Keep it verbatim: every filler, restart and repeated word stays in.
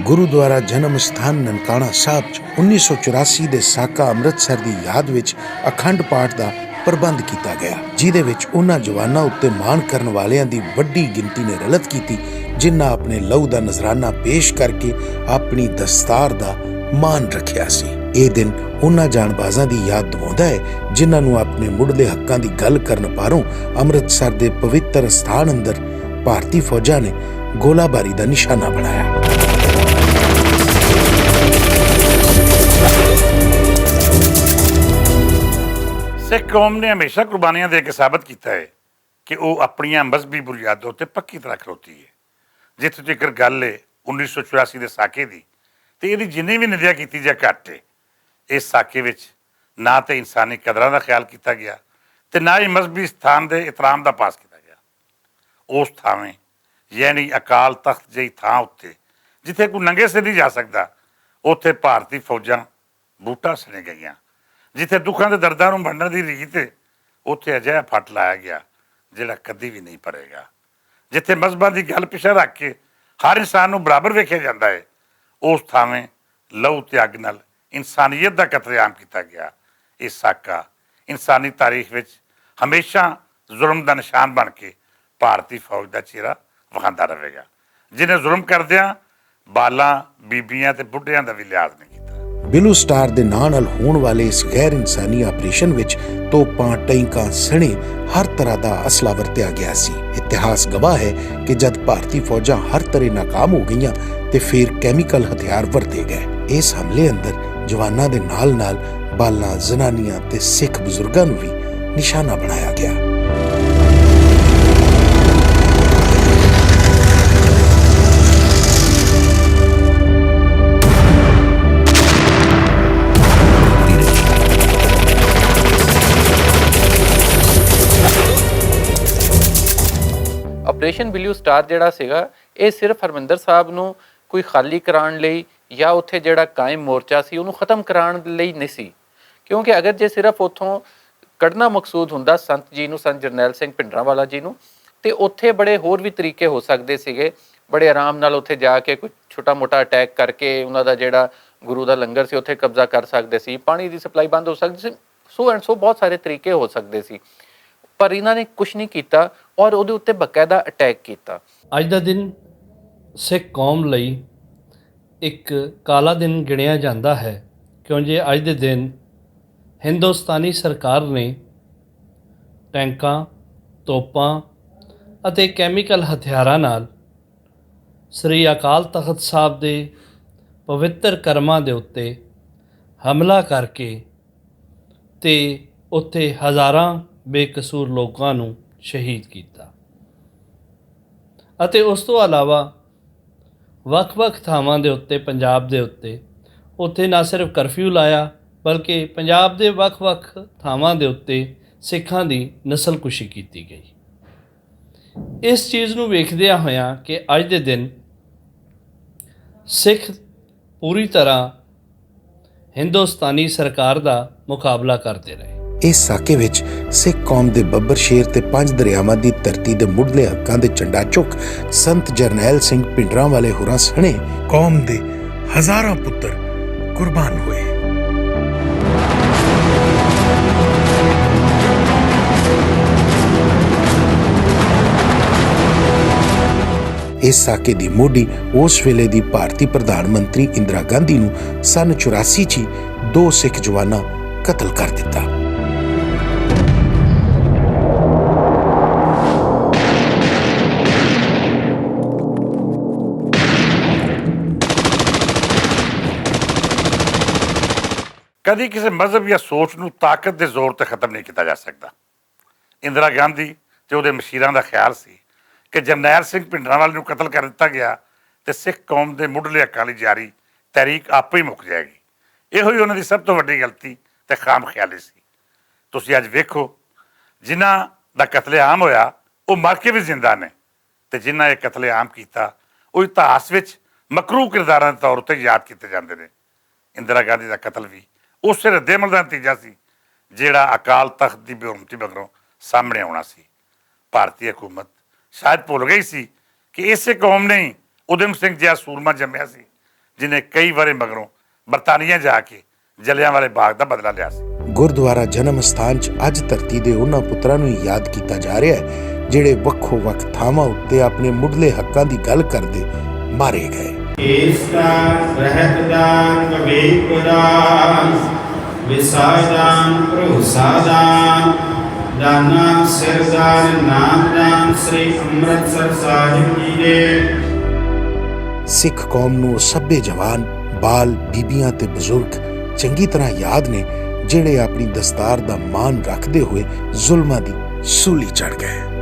گرودوارا جنم استھان ننکانہ صاحب چ انیس سو چوراسی دے ساکا امرتسر دی یاد وچ اکھنڈ پاٹ دا پربند کیتا گیا، جیہدے وچ انہاں جواناں اتے مان کرن والیاں دی وڈی گنتی نے رلت کیتی، جنہاں اپنے لو دا نذرانہ پیش کر کے اپنی دستار دا مان رکھیا سی۔ ایہہ دن انہاں جانبازاں دی یاد دواؤندا ہے، جنہاں نوں اپنے مڈلے حقاں دی گل کرن پاروں امرتسر دے پوتر استھان اندر بھارتی فوجاں نے گولہ باری دا نشانہ بنایا۔ سکھ قوم نے ہمیشہ قربانیاں دے کے ثابت کیتا ہے کہ وہ اپنیاں مذہبی بنیادوں تے پکی طرح کھلوتی ہے۔ جتھے تک گل ہے انیس سو چوراسی دے ساکے دی، تے ایہدی جنی وی ندیا کیتی جا گھٹ ہے۔ اس ساکے وچ نہ تے انسانی قدراں دا خیال کیتا گیا، تے نہ ہی مذہبی استھان دے احترام دا پاس کیتا گیا۔ اس تھاویں، یعنی اکال تخت جئی تھاں اتے، جتھے کوئی ننگے سے نہیں جا سکدا، اوتھے بھارتی فوجاں بوٹاں سنے گئیاں۔ جتھے دکھاں دے درداں نوں منڈن دی ریت ہے، اوتھے اجہا پھٹ لایا گیا، جڑا کدی وی نہیں پڑے گا۔ جتھے مذہباں دی گل پچھا رکھ کے ہر انسان نوں برابر ویکھیا جاندا ہے، اس تھاویں لہو تے اگ نال انسانیت دا قتل عام کیتا گیا۔ اس ساکا انسانی تاریخ وچ ہمیشہ ظلم دا نشان بن کے بھارتی فوج دا چہرہ وکھاندا رہے گا، جنہیں ظلم کردیاں بالاں، بیبیاں تے بڈھیاں دا وی لحاظ نہیں کیتا۔ بلو سٹار دے ناں نال ہون والے اس غیر انسانی آپریشن وچ توپاں، ٹینکاں سنے ہر طرح دا اسلحہ ورتیا گیا سی۔ اتہاس گواہ ہے کہ جد بھارتی فوجاں ہر طرح ناکام ہو گئیاں تے فیر کیمیکل ہتھیار ورتے گئے۔ اس حملے اندر جواناں دے نال نال بالاں، زنانیاں تے سکھ بزرگاں نوں وی نشانہ بنایا گیا۔ آپریشن بلیو سٹار جیہڑا سیگا، ایہہ صرف ہرمندر صاحب نوں کوئی خالی کران لئی یا اتھے جیہڑا قائم مورچہ سی انوں ختم کران لئی نہیں سی۔ کیونکہ اگر جے صرف اتھوں کڈنا مقصود ہوندا سنت جی نوں، سنت جرنیل سنگھ پنڈراں والا جی نوں، تے اتھے بڑے ہور وی طریقے ہو سکدے سیگے، بڑے آرام نال اتھے جا کے کوئی چھوٹا موٹا اٹیک کر کے انہاں دا جیہڑا گرو دا لنگر سی اتھے قبضہ کر سکدے سی، پانی دی سپلائی بند ہو سکدی سی۔ سو اینڈ سو بہت سارے طریقے ہو سکدے سی، پر انہاں نے کچھ نہیں کیتا اور اوہدے اتے باقاعدہ اٹیک کیتا۔ اج دا دن سکھ قوم لئی اک کالا دن گنیا جاندا ہے، کیوں جے اج دے دن ہندوستانی سرکار نے ٹینکاں، توپاں اتے کیمیکل ہتھیاراں نال سری اکال تخت صاحب دے پوتر کرماں دے اتے حملہ کر کے تے اتھے ہزاراں بے قصور لوکاں نوں شہید کیتا۔ اتے اس توں علاوہ وکھ وکھ تھاواں دے اتے پنجاب دے اتے اتھے نہ صرف کرفیو لایا، بلکہ پنجاب دے وکھ وکھ تھاواں دے اتے سکھاں دی نسل کشی کیتی گئی۔ اس چیز نوں ویکھدیاں ہویاں کہ اج دے دن سکھ پوری طرح ہندوستانی سرکار دا مقابلہ کردے رہے۔ اس ساکے وچ سکھ قوم دے ببر شیر تے پنج دریاواں دی دھرتی دے مڈلے حقاں دے چنڈا چک سنت جرنیل سنگھ پنڈراں والے ہوراں سنے قوم دے ہزاراں پتر قربان ہوئے۔ اس ساکے دی موڈی اس ویلے دی بھارتی پردھان منتری اندرا گاندھی نوں سن چوراسی چی دو سکھ جواناں قتل کر دتا۔ کدی کسے مذہب یا سوچ نوں طاقت دے زور تے ختم نہیں کیتا جا سکدا۔ اندرا گاندھی تے اوہدے مشیراں دا خیال سی کہ جرنیل سنگھ پنڈراں والے نوں قتل کر دتا گیا تے سکھ قوم دے مڈلے حقاں لئی جاری تحریک آپے ہی مک جائے گی۔ ایہو ہی انہاں دی سب توں وڈی غلطی تے خام خیالی سی۔ تسی اج ویکھو، جنہاں دا قتل عام ہویا، او مر کے وی زندہ نے، تے جنہاں اے قتل عام کیتا، او اتہاس وچ مکروہ کرداراں دے طور اتے یاد کیتے جاندے نے۔ اندرا گاندھی دا قتل وی اس رد عمل دا نتیجہ سی، جیہڑا اکال تخت دی بے حرمتی مگروں سامنے آنا سی۔ بھارتی حکومت شاید بھول گئی سی کہ اسے قوم نے ہی ادھم سنگھ جیہا سورما جمیا سی، جنہیں کئی ورے مگروں برطانیہ جا کے جلیاں والے باغ دا بدلہ لیا سی۔ گردوارہ جنم استھان چ اج دھرتی دے انہاں پتراں نوں یاد کیتا جا رہیا ہے، جہڑے وکھو وکھ تھاواں اتے اپنے مڈلے حقاں دی گل کردے مارے گئے۔ اس دا رہت دا کویت دا وسادان پروسادان دانا سردار نامدان سری امرتسر صاحب جی دے۔ سکھ قوم نوں سبھے جوان، بال، بیبیاں تے بزرگ چنگی طرح یاد نے، جہڑے اپنی دستار دا مان رکھدے ہوئے ظلماں دی سولی چڑھ گئے۔